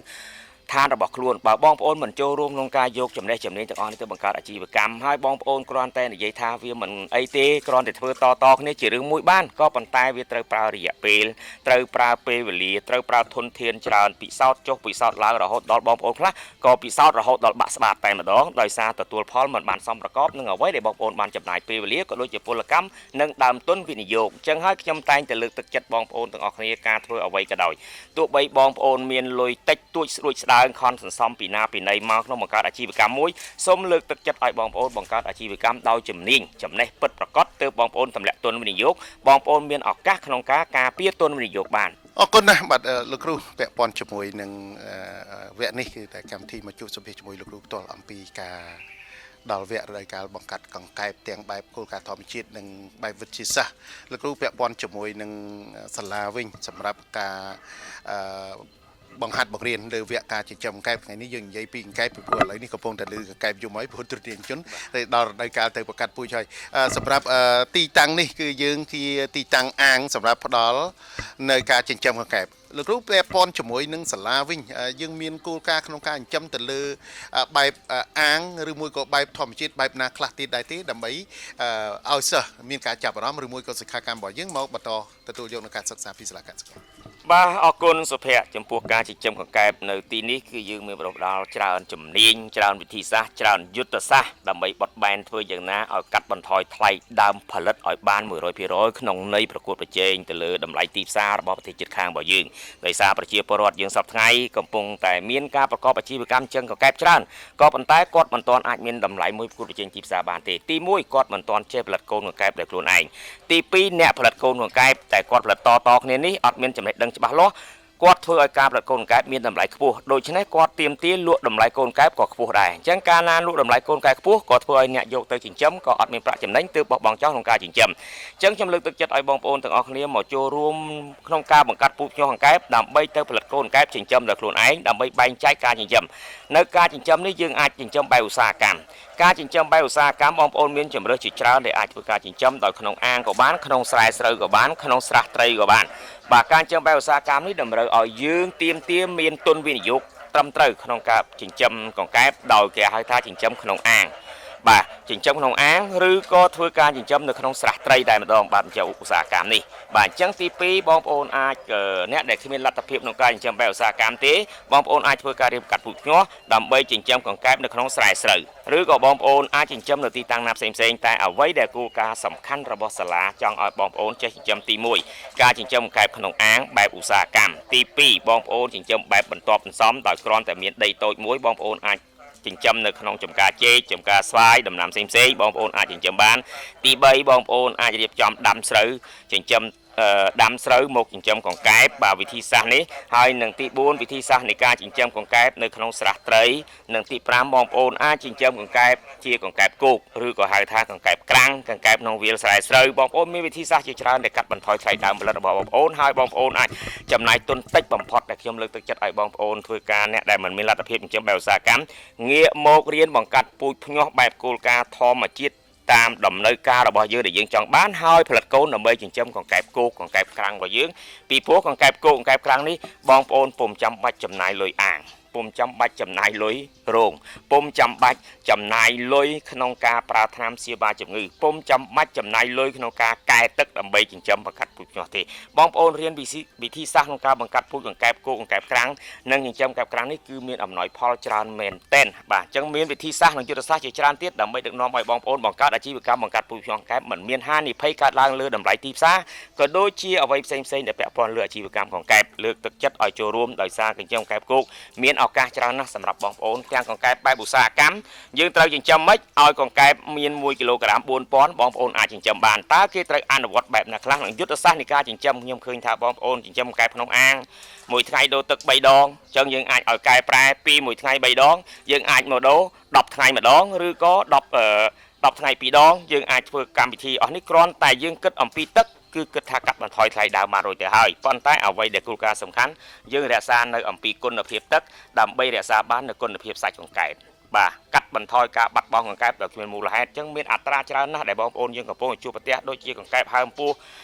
ឋានរបស់ខ្លួនបើបងប្អូនមិនចូលរួមក្នុងការយកចំណេះជំនាញទាំងអស់នេះទៅបង្កើតអាជីវកម្មហើយបងប្អូនគ្រាន់តែនិយាយថាវាមិនអីទេគ្រាន់តែធ្វើតៗគ្នាជារឿងមួយបានក៏ប៉ុន្តែវាត្រូវប្រើរយៈពេលត្រូវប្រើពេលវេលាត្រូវប្រើធនធានច្រើនពិសោធន៍ចុះពិសោធន៍ឡើងរហូតដល់បងប្អូនខ្លះក៏ពិសោធន៍រហូតដល់បាក់ស្បាតតែម្ដងដោយសារទទួលផលមិនបានសមប្រកបនឹងអ្វីដែលបងប្អូនបានចំណាយពេលវេលាក៏ដូចជាពលកម្មនិងដើមទុនវិនិយោគអញ្ចឹងហើយខ្ញុំតែងតែលើកទឹកចិត្តបងប្អូនទាំងអស់គ្នាការធ្វើអ្វីក៏ដោយទោះបីបងប្អូនមានលុយតិចតួចស្រួចស្ដើងខំសន្សំពីណាពីណីមកក្នុងបង្កើតអាជីវកម្មមួយសូមលើកទឹកចិត្តឲ្យបងប្អូនបង្កើតអាជីវកម្មដោយជំនាញចំណេះពិតប្រាកដទើបបងប្អូនទម្លាក់ទុនវិនិយោគបងប្អូនមានឱកាសក្នុងការការពារទុនវិនិយោគបាន អរគុណណាស់បាទលោកគ្រូពាក់ព័ន្ធជាមួយនឹងវគ្គនេះគឺតែកម្មវិធីមកជួបសម្ភាសជាមួយលោកគ្រូផ្ទាល់អំពីការដល់វគ្គរដូវកាលបង្កាត់កង្កែបទាំងបែបគោលការណ៍ធម្មជាតិនិងបែបវិទ្យាសាស្ត្រលោកគ្រូពាក់ព័ន្ធជាមួយនឹងសាលាវិញសម្រាប់ការអឺបង្ហាត់បង្រៀនលើវគ្គការចិញ្ចឹមកង្កែបថ្ងៃនេះយើងនិយាយពីកង្កែបពីព្រោះឥឡូវនេះកំពុងតែលើកង្កែបយំហើយព្រោះទ្រទានជនតែដល់រដូវកាលទៅបង្កាត់ពូជហើយសម្រាប់ទីតាំងនេះគឺយើងជាទីតាំងអាងសម្រាប់ផ្ដល់នៅការចិញ្ចឹមកង្កែបលោកគ្រូពាក់ព័ន្ធជាមួយនឹងសាលាវិញយើងមានគោលការណ៍ក្នុងការចិញ្ចឹមទៅលើបែបអាងឬមួយក៏បែបធម្មជាតិបែបណាខ្លះទៀតដែរទេដើម្បីឲ្យសិស្សមានការចាប់អារម្មណ៍ឬមួយក៏សិក្ខាកាមរបស់យើងមកបន្តទទួលយកនៅការសិក្សាពីសាលាកសិកម្ម បាទអរគុណសុភ័ក្រចំពោះការចិញ្ចឹមកង្កែបនៅទីនេះគឺយើងមានបណ្ដុះបណ្ដាលច្រើនជំនាញច្រើនវិធីសាស្ត្រច្រើនយុទ្ធសាស្ត្រដើម្បីបត់បែនធ្វើយ៉ាងណាឲ្យកាត់បន្ថយថ្លៃដើមផលិតឲ្យបាន100%ក្នុងន័យប្រកួតប្រជែងទៅលើតម្លៃទីផ្សាររបស់ប្រទេសជិតខាងរបស់យើងដោយសារប្រជាពលរដ្ឋយើងសប្តាហ៍ថ្ងៃកំពុងតែមានការប្រកបអាជីវកម្មចិញ្ចឹមកង្កែបច្រើនក៏ប៉ុន្តែគាត់មិនទាន់អាចមានតម្លៃមួយប្រកួតប្រជែងទីផ្សារបានទេទី1គាត់មិនទាន់ចេះផលិតកូនកង្កែបដោយខ្លួនឯងទី2អ្នកផលិតកូនកង្កែបតែគាត់ផលិតតៗគ្នានេះអត់មានចំណេះដឹងច្បាស់លាស់គាត់ធ្វើឲ្យការផលិតកូនកង្កែបមានតម្លៃខ្ពស់ដូច្នេះគាត់ទាមទារលក់តម្លៃកូនកង្កែបក៏ខ្ពស់ដែរអញ្ចឹងកាលណាលក់តម្លៃកូនកង្កែបខ្ពស់ក៏ធ្វើឲ្យអ្នកយកទៅចិញ្ចឹមក៏អត់មានប្រាក់ចំណេញទើបបោះបង់ចោលក្នុងការចិញ្ចឹមអញ្ចឹងខ្ញុំលើកទឹកចិត្តឲ្យបងប្អូនទាំងអស់គ្នាមកចូលរួមក្នុងការបង្កាត់ពូជភ្ញាស់កង្កែបដើម្បីទៅផលិតកូនកង្កែបចិញ្ចឹមដោយខ្លួនឯងដើម្បីបែងចែកការចិញ្ចឹមនៅការចិញ្ចឹមនេះយើងអាចចិញ្ចឹមបែបឧស្សាហកម្មការចិញ្ចឹមបែបឧស្សាហកម្មបងប្អូនមានជម្រើសជាច្រើនដែលអាចធ្វើការចិញ្ចឹមដោយក្នុងអាងក៏បានក្នុងស្រែស្រូវក៏បានក្នុងស្រះត្រីក៏បានបាទការចិញ្ចឹមបែបឧស្សាហកម្មនេះតម្រូវឲ្យយើងទាមទារមានទុនវិនិយោគត្រឹមត្រូវក្នុងការចិញ្ចឹមកង្កែបដោយគេហៅថាចិញ្ចឹមក្នុងអាងបាទចិញ្ចឹមក្នុងអាងឬក៏ធ្វើការចិញ្ចឹមនៅក្នុងស្រះត្រីតែម្ដងបាទចិញ្ចឹមឧស្សាហកម្មនេះបាទអញ្ចឹងទី2បងប្អូនអាចអ្នកដែលគ្មានលទ្ធភាពក្នុងការចិញ្ចឹមបែបឧស្សាហកម្មទេបងប្អូនអាចធ្វើការរៀបកាត់ពូជភ្ញាស់ដើម្បីចិញ្ចឹមកង្កែបនៅក្នុងស្រែស្រូវឬក៏បងប្អូនអាចចិញ្ចឹមនៅទីតាំងណាផ្សេងៗតែអ្វីដែលគោលការណ៍សំខាន់របស់សាលាចង់ឲ្យបងប្អូនចេះចិញ្ចឹមទី1ការចិញ្ចឹមកង្កែបក្នុងអាងបែបឧស្សាហកម្មទី2បងប្អូនចិញ្ចឹមបែបបន្ទាប់បន្សំដោយគ្រាន់តែមានដីតូចមួយបងប្អូនអាចចិញ្ចឹមនៅក្នុងចំការចេកចំការស្វាយដំណាំផ្សេងៗបងប្អូនអាចចិញ្ចឹមបានទី3បងប្អូនអាចរៀបចំដាំស្រូវចិញ្ចឹមដាំស្រូវមកចិញ្ចឹមកង្កែបបាទវិធីសាស្ត្រនេះហើយនឹងទី4វិធីសាស្ត្រនៃការចិញ្ចឹមកង្កែបនៅក្នុងស្រះត្រីនិងទី5បងប្អូនអាចចិញ្ចឹមកង្កែបជាកង្កែបគោកឬក៏ហៅថាកង្កែបក្រាំងកង្កែបក្នុងវាលស្រែស្រូវបងប្អូនមានវិធីសាស្ត្រជាច្រើនដែលកាត់បន្ថយថ្លៃដើមផលិតរបស់បងប្អូនហើយបងប្អូនអាចចំណាយទុនតិចបំផុតដែលខ្ញុំលើកទឹកចិត្តឲ្យបងប្អូនធ្វើការអ្នកដែលមិនមានលទ្ធភាពចិញ្ចឹមបែបឧស្សាហកម្មងាកមករៀនបង្កាត់ពូជភ្ញាស់បែបគោលការណ៍ធម្មជាតិតាមដំណើរការរបស់យើងដែលយើងចង់បានហើយផលិតកូនដើម្បីចិញ្ចឹមកង្កែបគោកកង្កែបក្រាំងរបស់យើងពីព្រោះកង្កែបគោកកង្កែបក្រាំងនេះបងប្អូនពុំចាំបាច់ចំណាយលុយអាង ពុំចាំបាច់ចំណាយលុយរោងពុំចាំបាច់ចំណាយលុយក្នុងការប្រើថ្នាំព្យាបាលជំងឺពុំចាំបាច់ចំណាយលុយក្នុងការកែទឹកដើម្បីចិញ្ចឹមបង្កាត់ពូជភ្ញាស់ទេបងប្អូនរៀនវិធីសាស្ត្រក្នុងការបង្កាត់ពូជកង្កែបគោកង្កែបក្រាំងនិងចិញ្ចឹមកែបក្រាំងនេះគឺមានអំណោយផលច្រើនមែនទែនបាទអញ្ចឹងមានវិធីសាស្ត្រនិងយុទ្ធសាស្ត្រជាច្រើនទៀតដើម្បីដឹកនាំឲ្យបងប្អូនបង្កើតអាជីវកម្មបង្កាត់ពូជភ្ញាស់កង្កែបមិនមានហានិភ័យកើតឡើងលើតម្លៃទីផ្សារក៏ដូចជាអ្វីផ្សេងៗដែលពាក់ព័ន្ធលើអាជីវកម្មកង្កែបលើកទឹកចិត្តឲ្យចូលរួមដោយសារចិញ្ចឹមកែបគោកមានឱកាសច្រើនណាស់សម្រាប់បងប្អូនទាំងកង្កែបបែបឧស្សាហកម្មយើងត្រូវចិញ្ចឹមម៉េចឲ្យកង្កែបមាន1គីឡូក្រាម4000បងប្អូនអាចចិញ្ចឹមបានតើគេត្រូវអនុវត្តបែបណាខ្លះនិងយុទ្ធសាស្ត្រនៃការចិញ្ចឹមខ្ញុំឃើញថាបងប្អូនចិញ្ចឹមកង្កែបក្នុងអាងមួយថ្ងៃដូរទឹក3ដងអញ្ចឹងយើងអាចឲ្យកែប្រែពីមួយថ្ងៃ3ដងយើងអាចមកដូរ10ថ្ងៃម្ដងឬក៏10ថ្ងៃ2ដងយើងអាចធ្វើកម្មវិធីអស់នេះគ្រាន់តែយើងគិតអំពីទឹកគឺគិតថាកាត់បន្ថយថ្លៃដើមបានរួចទៅហើយប៉ុន្តែអ្វីដែលគោលការណ៍សំខាន់យើងរក្សានៅអំពីគុណភាពទឹកដើម្បីរក្សាបាននូវគុណភាពសាច់កង្កែបបាទកាត់បន្ថយការបាត់បង់កង្កែបដោយគ្មានមូលហេតុអញ្ចឹងមានអត្រាច្រើនណាស់ដែលបងប្អូនយើងកំពុងជួបប្រទះដូចជាកង្កែបហើមពោះ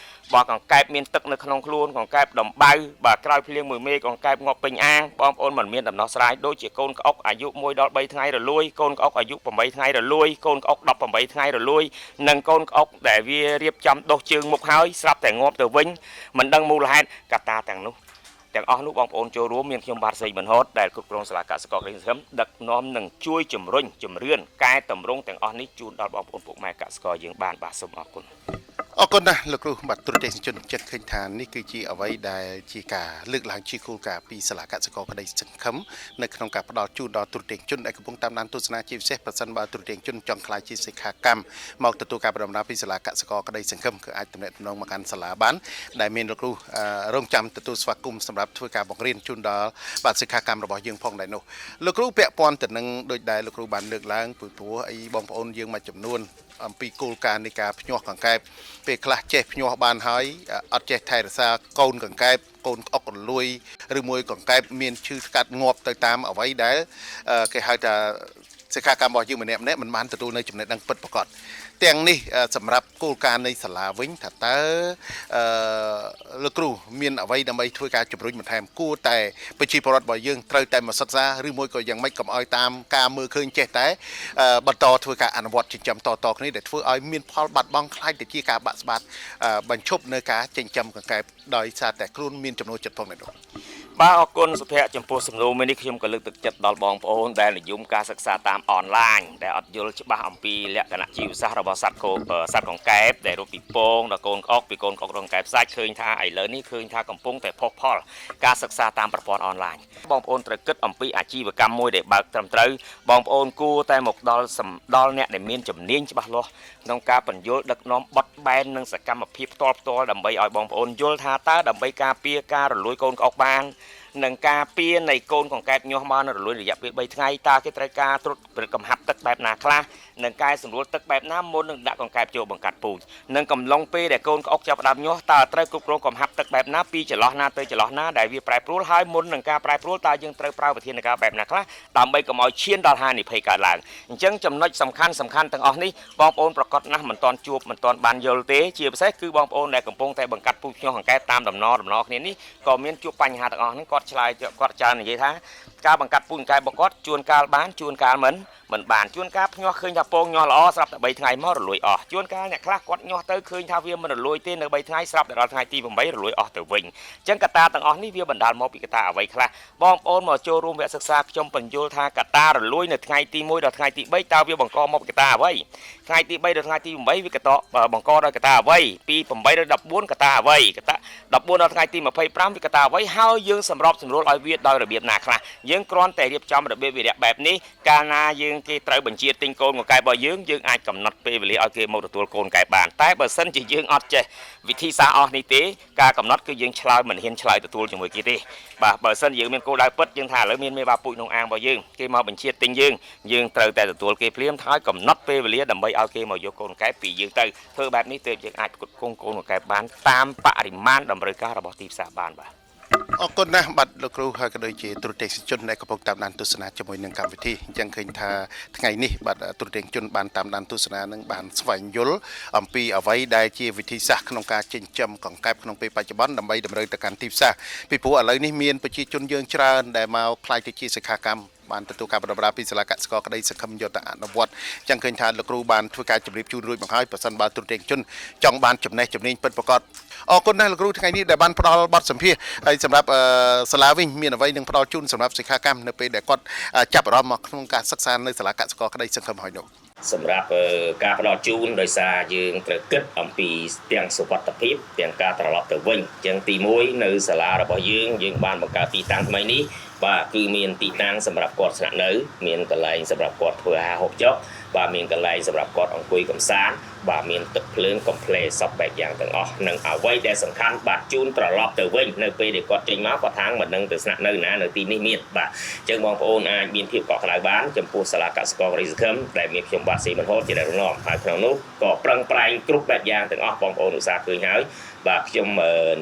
បើកង្កែបមានទឹកនៅក្នុងខ្លួនកង្កែបដំបៅបាទក្រោយភ្លៀងមួយមេកង្កែបងាប់ពេញអាងបងប្អូនមិនមានដំណោះស្រាយដូចជាកូនក្អុកអាយុ1ដល់3ថ្ងៃរលួយកូនក្អុកអាយុ8ថ្ងៃរលួយកូនក្អុក18ថ្ងៃរលួយនិងកូនក្អុកដែលវារៀបចំដុសជើងមុខហើយស្រាប់តែងាប់ទៅវិញមិនដឹងមូលហេតុកត្តាទាំងនោះទាំងអស់នោះបងប្អូនចូលរួមមានខ្ញុំបាទសេកប៊ុនហតដែលគ្រប់គ្រងសាលាកសិករក្រីសង្ឃឹមដឹកនាំនិងជួយជំរុញជំរឿនកែតម្រង់ទាំងអស់នេះជូនដល់បងប្អូនពុកម៉ែកសិករយើងបានបាទសូមអរគុណ អរគុណណាស់លោកគ្រូបាទទូរទស្សនិកជនចិត្តឃើញថានេះគឺជាអ្វីដែលជាការលើកឡើងជាគោលការណ៍ពីសាលាកសិករក្តីសង្ឃឹមនៅក្នុងការផ្ដល់ជូនដល់ទូរទស្សនិកជនដែលកំពុងតាមដានទស្សនាជាពិសេសប្រសិនបើទូរទស្សនិកជនចង់ក្លាយជាសិក្ខាកម្មមកទទួលការបណ្ដុះបណ្ដាលពីសាលាកសិករក្តីសង្ឃឹមគឺអាចទំនាក់ទំនងមកកាន់សាលាបានដែលមានលោកគ្រូរងចាំទទួលស្វាគមន៍សម្រាប់ធ្វើការបង្រៀនជូនដល់បាទសិក្ខាកម្មរបស់យើងផងដែរនោះលោកគ្រូពាក់ព័ន្ធទៅនឹងដូចដែលលោកគ្រូបានលើកឡើងពីព្រោះអីបងប្អូនយើងមួយចំនួនអំពីគោលការណ៍នៃការភ្ញាស់កង្កែបពេលខ្លះចេះភ្ញាស់បានហើយអត់ចេះថែរក្សាកូនកង្កែបកូនក្អុករលួយឬមួយកង្កែបមានឈឺស្កាត់ងាប់ទៅតាមអ្វីដែលគេហៅថាសិក្ខាកម្មរបស់យើងម្នាក់ម្នាក់មិនបានទទួលនៅចំណេះដឹងពិតប្រាកដទាំងនេះសម្រាប់គោលការណ៍នៃសាលាវិញថាតើលោកគ្រូមានអ្វីដើម្បីធ្វើការជំរុញបន្ថែមគួរតែប្រជាពលរដ្ឋរបស់យើងត្រូវតែមកសិក្សាឬមួយក៏យ៉ាងម៉េចកុំឲ្យតាមការមើលឃើញចេះតែបន្តធ្វើការអនុវត្តចិញ្ចឹមតៗគ្នាដែលធ្វើឲ្យមានផលបាត់បង់ខ្លាចទៅជាការបាក់ស្បាតបញ្ឈប់នៅការចិញ្ចឹមកង្កែបដោយសារតែខ្លួនមានចំណូលចិត្តផងដែរនោះ បាទអរគុណសុភ័ក្រចំពោះសំណួរមួយនេះខ្ញុំក៏លើកទឹកចិត្តដល់បងប្អូនដែលនិយមការសិក្សាតាមអនឡាញដែលអត់យល់ច្បាស់អំពីលក្ខណៈជីវសាស្ត្ររបស់សត្វគោសត្វកង្កែបដែលរកពីពងដល់កូនក្អុកពីកូនក្អុកដល់កង្កែបសាច់ឃើញថាឥឡូវនេះឃើញថាកំពុងតែផុសផុលការសិក្សាតាមប្រព័ន្ធអនឡាញបងប្អូនត្រូវគិតអំពីអាជីវកម្មមួយដែលបើកត្រឹមត្រូវបងប្អូនគួរតែមកដល់ដល់អ្នកដែលមានជំនាញច្បាស់លាស់ក្នុងការបញ្យល់ដឹកនាំបត់បែននិងសកម្មភាពផ្ទាល់ដើម្បីឲ្យបងប្អូនយល់ថាតើដើម្បីការពារការរលួយកូនក្អុកបាននិងការពារនៃកូនកង្កែបញាស់មករលួយរយៈពេល3ថ្ងៃតើគេត្រូវការត្រួតពិនិត្យកំហាប់ទឹកបែបណាខ្លះនិងកែសម្រួលទឹកបែបណាមុននឹងដាក់កង្កែបចូលបង្កាត់ពូជនិងកំឡុងពេលដែលកូនក្អុកចាប់ផ្ដើមញាស់តើត្រូវគ្រប់គ្រងកំហាប់ទឹកបែបណាពីចន្លោះណាទៅចន្លោះណាដែលវាប្រែប្រួលហើយមុននឹងការប្រែប្រួលតើយើងត្រូវប្រើវិធានការបែបណាខ្លះដើម្បីកុំឲ្យឈានដល់ហានិភ័យកើតឡើងអញ្ចឹងចំណុចសំខាន់ទាំងអស់នេះបងប្អូនប្រកាសណាស់មិនទាន់ជួបមិនទាន់បានយល់ទេជាពិសេសគឺបងប្អូនដែលកំពុងតែបង្កាត់ពូជភ្ញាស់កង្កែបតាមដំណរគ្នានេះក៏មានជួបបញ្ហាទាំងអស់ហ្នឹងគាត់ឆ្លើយគាត់ច្រើននិយាយថាការបង្កាត់ពូជកង្កែបរបស់គាត់ជួនកាលបានជួនកាលមិនបានជួនកាលភ្ញាស់ឃើញថាពងញាស់ល្អស្រាប់តែ3ថ្ងៃមករលួយអស់ជួនកាលអ្នកខ្លះគាត់ញាស់ទៅឃើញថាវាមិនរលួយទេនៅ3ថ្ងៃស្រាប់តែដល់ថ្ងៃទី8រលួយអស់ទៅវិញអញ្ចឹងកត្តាទាំងអស់នេះវាបណ្ដាលមកពីកត្តាអ្វីខ្លះបងប្អូនមកចូលរួមវគ្គសិក្សាខ្ញុំបញ្យល់ថាកត្តារលួយនៅថ្ងៃទី1ដល់ថ្ងៃទី3តើវាបង្កមកពីកត្តាអ្វីថ្ងៃទី3ដល់ថ្ងៃទី8វាកតបង្កដោយកត្តាអ្វីពី8ដល់14កត្តាអ្វីកត្តា14ដល់ថ្ងៃទី25វាកត្តាអ្វីហើយយើងសម្របសម្រួលឲ្យវាដោយរបៀបណាខ្លះយើងគ្រាន់តែរៀបចំរបៀបវិរៈបែបនេះកាលណាយើងគេត្រូវបញ្ជាទិញកូនកង្កែបរបស់យើងយើងអាចកំណត់ពេលវេលាឲ្យគេមកទទួលកូនកង្កែបបានតែបើសិនជាយើងអត់ចេះវិធីសាស្ត្រអស់នេះទេការកំណត់គឺយើងឆ្លើយមិនហ៊ានឆ្លើយទទួលជាមួយគេទេបាទបើសិនយើងមានគោលដៅពិតយើងថាឥឡូវមានមេបាពូជក្នុងអាងរបស់យើងគេមកបញ្ជាទិញយើងយើងត្រូវតែទទួលគេភ្លាមហើយកំណត់ពេលវេលាដើម្បីឲ្យគេមកយកកូនកង្កែបពីយើងទៅធ្វើបែបនេះទើបយើងអាចផ្គត់ផ្គង់កូនកង្កែបបានតាមបរិមាណតម្រូវការរបស់ទីផ្សារបានបាទ អរគុណណាស់បាទលោកគ្រូហើយក៏ដូចជាទូរទស្សនិកជនដែលកំពុងតាមដានទស្សនាជាមួយនឹងកម្មវិធីអញ្ចឹងឃើញថាថ្ងៃនេះបាទទូរទស្សនិកជនបានតាមដានទស្សនានឹងបានស្វែងយល់អំពីអ្វីដែលជាវិធីសាស្ត្រក្នុងការចិញ្ចឹមកង្កែបក្នុងពេលបច្ចុប្បន្នដើម្បីតម្រូវទៅកាន់ទីផ្សារពីព្រោះឥឡូវនេះមានប្រជាជនយើងច្រើនដែលមកក្លាយទៅជាសិក្ខាកម្មបានទទួលការបណ្ដុះបណ្ដាលពីសាលាកសិករក្តីសង្ឃឹមយកទៅអនុវត្តអញ្ចឹងឃើញថាលោកគ្រូបានធ្វើការជម្រាបជូនរួចមកហើយប្រសិនបើទូរទស្សនិកជនចង់បានចំណេះជំនាញពិតប្រាកដអរគុណណាស់លោកគ្រូថ្ងៃនេះដែលបានផ្ដល់បទសម្ភាសន៍ហើយសម្រាប់សាលាវិញមានអ្វីនឹងផ្ដល់ជូនសម្រាប់សិក្ខាកម្មនៅពេលដែលគាត់ចាប់អារម្មណ៍មកក្នុងការសិក្សានៅសាលាកសិករក្តីសង្ឃឹមហើយនោះ សម្រាប់ការផ្ដល់ជូនដោយសារយើងត្រូវគិតអំពីទាំងសុវត្ថិភាពទាំងការត្រឡប់ទៅវិញអញ្ចឹងទី1នៅសាលារបស់យើងយើងបានបង្កើតទីតាំងថ្មីនេះបាទគឺមានទីតាំងសម្រាប់គាត់ស្នាក់នៅមានកន្លែងសម្រាប់គាត់ធ្វើអាហារហូបចុកបាទមានកន្លែងសម្រាប់គាត់អង្គុយកម្សាន្តបាទមានទឹកភ្លើងកំភ្លេសពបែបយ៉ាងទាំងអស់និងអ្វីដែលសំខាន់បាទជូនត្រឡប់ទៅវិញនៅពេលដែលគាត់ចេញមកគាត់ថាងមិនដឹងទៅស្នាក់នៅណានៅទីនេះមានបាទអញ្ចឹងបងប្អូនអាចមានភាពកក់ក្ដៅបានចំពោះសាលាកសិករក្តីសង្ឃឹមដែលមានខ្ញុំបាទស៊ីមិនហូតជាអ្នកដឹកនាំហើយក្នុងនោះក៏ប្រឹងប្រែងគ្រប់បែបយ៉ាងទាំងអស់បងប្អូនឧស្សាហ៍ឃើញហើយបាទខ្ញុំ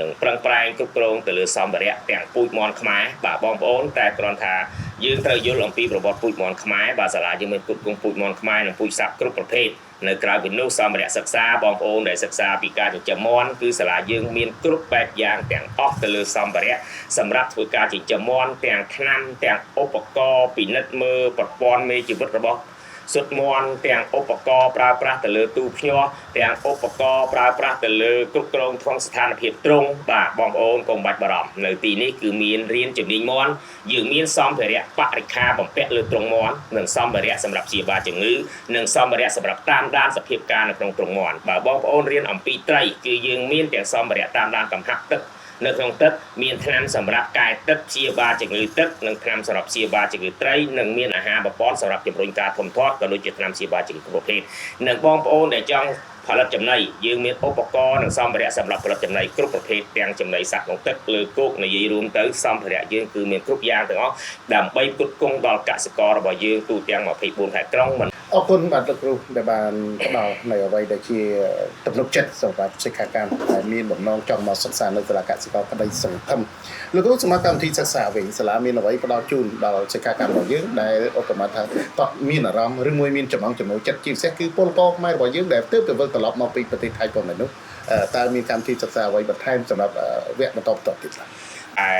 នឹងប្រឹងប្រែងគ្រប់គ្រងទៅលើសម្ភារៈទាំងពូជមន់ខ្មែរបាទបងប្អូនតែគ្រាន់ថាយើងត្រូវយល់អំពីប្រវត្តិពូជមន់ខ្មែរបាទសាលាយើងមានគ្រប់គ្រងពូជមន់ខ្មែរនិងពូជសត្វគ្រប់ប្រភេទនៅក្រៅពីនោះសម្ភារៈសិក្សាបងប្អូនដែលសិក្សាពីការចិញ្ចឹមមាន់គឺសាលាយើងមានគ្រប់បែបយ៉ាងទាំងអស់ទៅលើសម្ភារៈសម្រាប់ធ្វើការចិញ្ចឹមមាន់ទាំងថ្នាំទាំងឧបករណ៍ពិនិត្យមើលប្រព័ន្ធមេជីវិតរបស់សុទ្ធមន់ទាំងឧបករណ៍ប្រើប្រាស់ទៅលើទូភ្ញាស់ទាំងឧបករណ៍ប្រើប្រាស់ទៅលើគ្រប់គ្រងក្នុងស្ថានភាពទ្រង់បាទបងប្អូនកុំបាច់បារម្ភនៅទីនេះគឺមានរៀនជំនាញមាន់យើងមានសម្ភារៈបរិក្ខារបំពាក់លើទ្រង់មាន់និងសម្ភារៈសម្រាប់ព្យាបាលជំងឺនិងសម្ភារៈសម្រាប់តាមដានសភាពការនៅក្នុងទ្រង់មាន់បើបងប្អូនរៀនអំពីត្រីគឺយើងមានទាំងសម្ភារៈតាមដានកំហាប់ទឹកនៅក្នុងទឹកមានថ្នាំសម្រាប់កែទឹកព្យាបាលជំងឺទឹកនិងថ្នាំសម្រាប់ព្យាបាលជំងឺត្រីនិងមានអាហារប្រព័ន្ធសម្រាប់ជំរុញការធំធាត់ក៏ដូចជាថ្នាំព្យាបាលជំងឺគ្រប់ប្រភេទនិងបងប្អូនដែលចង់ផលិតចំណីយើងមានឧបករណ៍និងសម្ភារៈសម្រាប់ផលិតចំណីគ្រប់ប្រភេទទាំងចំណីសត្វក្នុងទឹកលើគោកនិយាយរួមទៅសម្ភារៈយើងគឺមានគ្រប់យ៉ាងទាំងអស់ដើម្បីផ្គត់ផ្គង់ដល់កសិកររបស់យើងទូទាំង24ខេត្តក្រុងមិន អរគុណបាទលោកគ្រូដែលបានផ្ដល់នៅអ្វីដែលជាទំនុកចិត្តសម្រាប់សិក្ខាកាមដែលមានបំណងចង់មកសិក្សានៅសាលាកសិករក្តីសង្ឃឹមលោកគ្រូសម្រាប់កម្មវិធីសិក្សាវិញសាលាមានអ្វីផ្ដល់ជូនដល់សិក្ខាកាមរបស់យើងដែលឧបមាថាគាត់មានអារម្មណ៍ឬមួយមានចំណង់ចំណូលចិត្តជាពិសេសគឺពលករខ្មែររបស់យើងដែលទើបទៅវិលត្រឡប់មកពីប្រទេសថៃផងដែរនោះតើមានកម្មវិធីសិក្សាអ្វីបន្ថែមសម្រាប់វគ្គបន្តបន្ទាប់ទៀតខ្លះ ឯ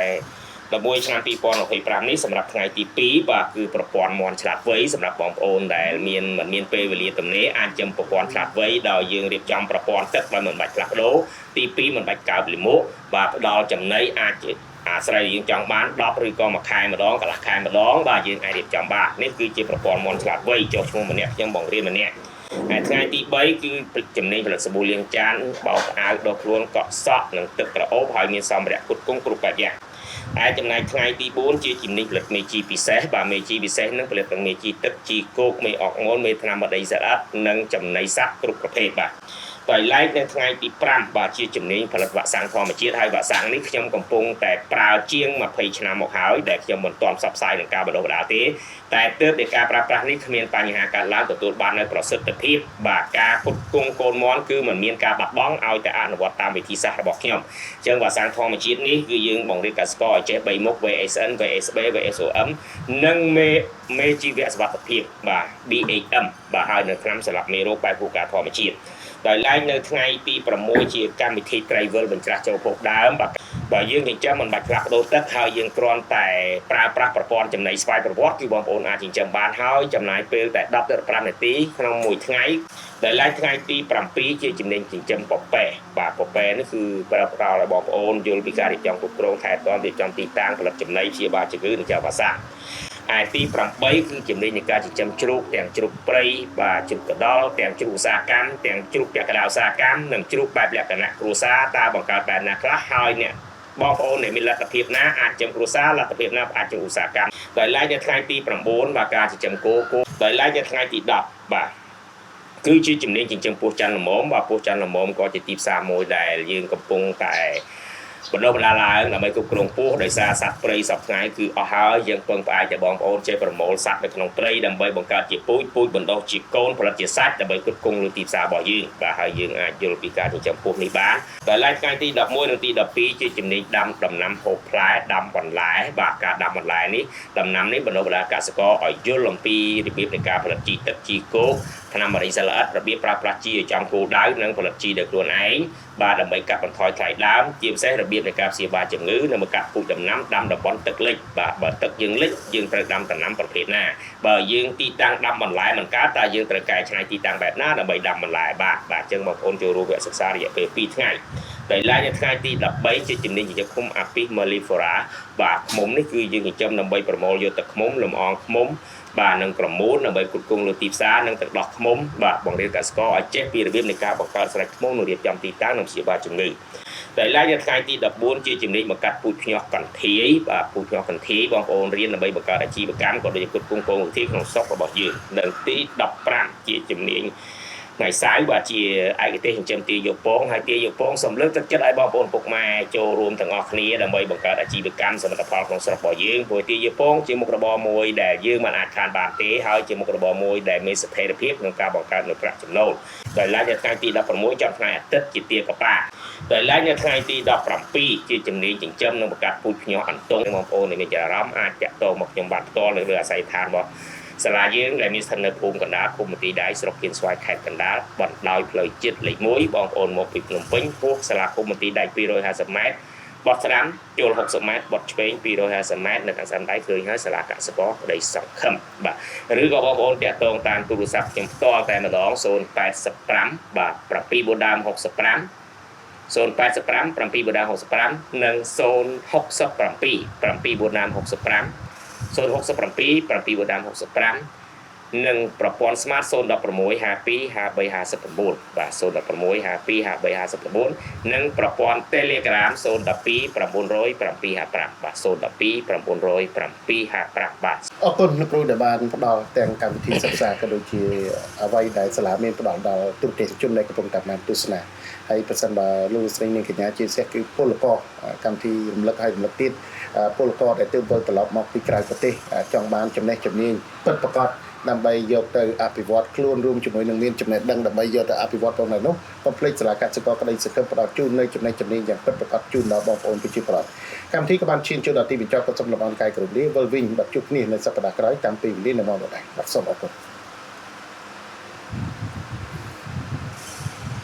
11ឆ្នាំ2025នេះសម្រាប់ថ្ងៃទី2បាទគឺប្រព័ន្ធមន់ឆ្លាតវៃសម្រាប់បងប្អូនដែលមានមិនមានពេលវេលាទំនេរអាចចិញ្ចឹមប្រព័ន្ធឆ្លាតវៃដោយយើងរៀបចំប្រព័ន្ធទឹកដោយមិនបាច់ផ្លាស់ប្ដូរទី2មិនបាច់កើបលាមកបាទផ្ដល់ចំណីអាចអាស្រ័យយើងចង់បាន10ឬក៏មួយខែម្ដងកន្លះខែម្ដងបាទយើងអាចរៀបចំបាននេះគឺជាប្រព័ន្ធមន់ឆ្លាតវៃចុះឈ្មោះម្នាក់ខ្ញុំបង្រៀនម្នាក់ហើយថ្ងៃទី3គឺចំណេញផលិតសាប៊ូលាងចានបោកអាវដុសខ្លួនកក់សក់និងទឹកក្រអូបហើយមានសម្ភារៈផ្គត់ផ្គង់គ្រប់បែបយ៉ាងហើយចំណែកថ្ងៃទី4ជាជំនាញផលិតមេជីពិសេសបាទមេជីពិសេសនឹងផលិតទាំងមេជីទឹកជីគោកមេអកងូនមេថ្នាំបដីស្អាតនិងចំណីសត្វគ្រប់ប្រភេទបាទដោយឡែកនៅថ្ងៃទី5បាទជាជំនាញផលិតវ៉ាក់សាំងធម្មជាតិហើយវ៉ាក់សាំងនេះខ្ញុំកំពុងតែប្រើជាង20ឆ្នាំមកហើយដែលខ្ញុំមិនទាន់ផ្សព្វផ្សាយនឹងការបណ្ដុះបណ្ដាលទេតែទើបនៃការប្រើប្រាស់នេះគ្មានបញ្ហាកើតឡើងទទួលបាននូវប្រសិទ្ធភាពបាទការផ្គត់ផ្គង់កូនមាន់គឺមិនមានការបាត់បង់ឲ្យតែអនុវត្តតាមវិធីសាស្ត្ររបស់ខ្ញុំអញ្ចឹងវ៉ាក់សាំងធម្មជាតិនេះគឺយើងបង្រៀនកសិករឲ្យចេះ3មុខ VSN VSB VSOM និងមេជីវសុវត្ថិភាពបាទ BHM បាទហើយនៅថ្នាំសម្រាប់មេរោគបែបពូការធម្មជាតិដោយឡែកនៅថ្ងៃទី6ជាកម្មវិធីត្រីវិលបញ្ច្រាស់ចូលភពដើមបាទបើយើងចិញ្ចឹមមិនបាច់ផ្លាស់ប្ដូរទឹកហើយយើងគ្រាន់តែប្រើប្រាស់ប្រព័ន្ធចំណីស្វ័យប្រវត្តិគឺបងប្អូនអាចចិញ្ចឹមបានហើយចំណាយពេលតែ10ទៅ15នាទីក្នុងមួយថ្ងៃដែលឡែកថ្ងៃទី7ជាចំណេញចិញ្ចឹមពពែបាទពពែនេះគឺប្រើប្រាស់ឲ្យបងប្អូនយល់ពីការរៀបចំគ្រប់គ្រងថែទាំរៀបចំទីតាំងផលិតចំណីព្យាបាលជំងឺនិងចៅបាសាឯទី8គឺជំនាញនៃការចិញ្ចឹមជ្រូកទាំងជ្រូកព្រៃបាទជ្រូកកដលទាំងជ្រូកឧស្សាហកម្មទាំងជ្រូកពាក់កណ្ដាលឧស្សាហកម្មនិងជ្រូកបែបលក្ខណៈគ្រួសារតើបង្កើតបែបណាខ្លះហើយអ្នកបងប្អូនដែលមានលទ្ធភាពណាអាចចិញ្ចឹមគ្រួសារលទ្ធភាពណាអាចចិញ្ចឹមឧស្សាហកម្មដោយឡែកនៅថ្ងៃទី9បាទការចិញ្ចឹមគោគោដោយឡែកនៅថ្ងៃទី10បាទគឺជាជំនាញចិញ្ចឹមពស់ច័ន្ទល្មមបាទពស់ច័ន្ទល្មមក៏ជាទីផ្សារមួយដែលយើងកំពុងតែ បណ្ដុះបណ្ដាលឡើងដើម្បីគ្រប់គ្រងពស់ដោយសារសត្វព្រៃសប្តាហ៍ថ្ងៃគឺអស់ហើយយើងពឹងផ្អែកតែបងប្អូនចេះប្រមូលសត្វនៅក្នុងព្រៃដើម្បីបង្កើតជាពូជពូជបណ្ដុះជាកូនផលិតជាសាច់ដើម្បីគ្រប់គ្រងលើទីផ្សាររបស់យើងបាទហើយយើងអាចយល់ពីការចិញ្ចឹមពស់នេះបានតែឡើយថ្ងៃទី11និងទី12ជាជំនាញដាំដំណាំហូបផ្លែដាំបន្លែបាទការដាំបន្លែនេះដំណាំនេះបណ្ដុះបណ្ដាលកសិករឲ្យយល់អំពីរបៀបនៃការផលិតជីទឹកជីគោកថ្នាំមរីសិលល្អិតរបៀបប្រើប្រាស់ជីឲ្យចំគោលដៅនិងផលិតជីដោយខ្លួនឯងបាទដើម្បីកាត់បន្ថយថ្លៃដើមជាពិសេសរបៀបនៃការព្យាបាលជំងឺនិងបង្កាត់ពូជដំណាំដាំតំបន់ទឹកលិចបាទបើទឹកយើងលិចយើងត្រូវដាំដំណាំប្រភេទណាបើយើងទីតាំងដាំបន្លែមិនកើតតើយើងត្រូវកែច្នៃទីតាំងបែបណាដើម្បីដាំបន្លែបាទបាទអញ្ចឹងបងប្អូនចូលរួមវគ្គសិក្សារយៈពេល2ថ្ងៃដោយឡែកនៅថ្ងៃទី13ជាជំនាញចិញ្ចឹមឃុំ Apis mellifera បាទឃុំនេះគឺយើងចិញ្ចឹមដើម្បីប្រមូលយកទឹកឃុំលំអងឃុំបាទនិងក្រមួនដើម្បីគ្រប់គ្រងលើទីផ្សារនិងទឹកដោះឃុំបាទបង្រៀនកសិករឲ្យចេះពីរបៀបនៃការបង្កើតស្រែឃុំនិងរៀបចំទីតាំងនិងព្យាបាលជំងឺតែឡែកនៅថ្ងៃទី14ជាជំនាញបង្កាត់ពូជភ្ញាស់កន្ធាយបាទពូជភ្ញាស់កន្ធាយបងប្អូនរៀនដើម្បីបង្កើតអាជីវកម្មក៏ដូចជាគ្រប់គ្រងពងវិធីក្នុងស្រុករបស់យើងនៅទី15ជាជំនាញថ្ងៃសៅរ៍បាទជាឯកទេសចិញ្ចឹមទាយកពងហើយទាយកពងសូមលើកទឹកចិត្តឲ្យបងប្អូនពុកម៉ែចូលរួមទាំងអស់គ្នាដើម្បីបង្កើតអាជីវកម្មសមិទ្ធផលក្នុងស្រុករបស់យើងព្រោះទាយកពងជាមុខរបរមួយដែលយើងមិនអាចខានបានទេហើយជាមុខរបរមួយដែលមានស្ថិរភាពក្នុងការបង្កើតនូវប្រាក់ចំណូលដោយឡែកនៅថ្ងៃទី16ចំថ្ងៃអាទិត្យជាទាកប៉ាដោយឡែកនៅថ្ងៃទី17ជាជំនាញចិញ្ចឹមនិងបង្កាត់ពូជភ្ញាស់អន្ទង់បងប្អូនដែលមានចំណាប់អារម្មណ៍អាចតាក់ទងមកខ្ញុំបាទផ្ទាល់នៅលើអាស័យដ្ឋានរបស់សាលាយើងដែលមានស្ថិតនៅភូមិកណ្ដាលភូមិមន្ទីរដៃស្រុកគៀនស្វាយខេត្តកណ្ដាលបណ្ដោយផ្លូវជាតិលេខ1បងប្អូនមកពីភ្នំពេញពោះសាលាភូមិមន្ទីរដៃ250ម៉ែត្របត់ស្ដាំចូល60ម៉ែត្របត់ឆ្វេង250ម៉ែត្រនៅខាងស្ដាំដៃឃើញហើយសាលាកសិករក្តីសង្ឃឹមបាទឬក៏បងប្អូនតាក់ទងតាមទូរស័ព្ទខ្ញុំផ្ទាល់តែម្ដង085បាទ7ដើម65 085 7ដើម65និង067 7ដើម65 067 7ដើម65និងប្រព័ន្ធ Smart 016 52 53 59បាទ016 52 53 59និងប្រព័ន្ធ Telegram 012 900 755បាទ012 900 755បាទ អរគុណលោកគ្រូដែលបានផ្ដល់ទាំងកម្មវិធីសិក្សាក៏ដូចជាអ្វីដែលសាលាមានផ្ដល់ដល់ទូរទស្សនិកជនដែលកំពុងតាមដានទស្សនាហើយប្រសិនបើលោកស្រីនាងកញ្ញាជាពិសេសគឺពលករកម្មវិធីរំលឹកហើយរំលឹកទៀតពលករដែលទើបវិលត្រឡប់មកពីក្រៅប្រទេសចង់បានចំណេះជំនាញពិតប្រាកដដើម្បីយកទៅអភិវឌ្ឍខ្លួនរួមជាមួយនឹងមានចំណេះដឹងដើម្បីយកទៅអភិវឌ្ឍផងដែរនោះកុំភ្លេចសាលាកសិករក្តីសង្ឃឹមផ្ដល់ជូននៅចំណេះជំនាញយ៉ាងពិតប្រាកដជូនដល់បងប្អូនប្រជាពលរដ្ឋកម្មវិធីក៏បានឈានចូលដល់ទីបញ្ចប់ក៏សូមលំអរកាយគ្រប់លាវិលវិញបាទជួបគ្នានៅសប្តាហ៍ក្រោយតាមពេលវេលានៅម៉ោងដដែលបាទសូមអរគុណ។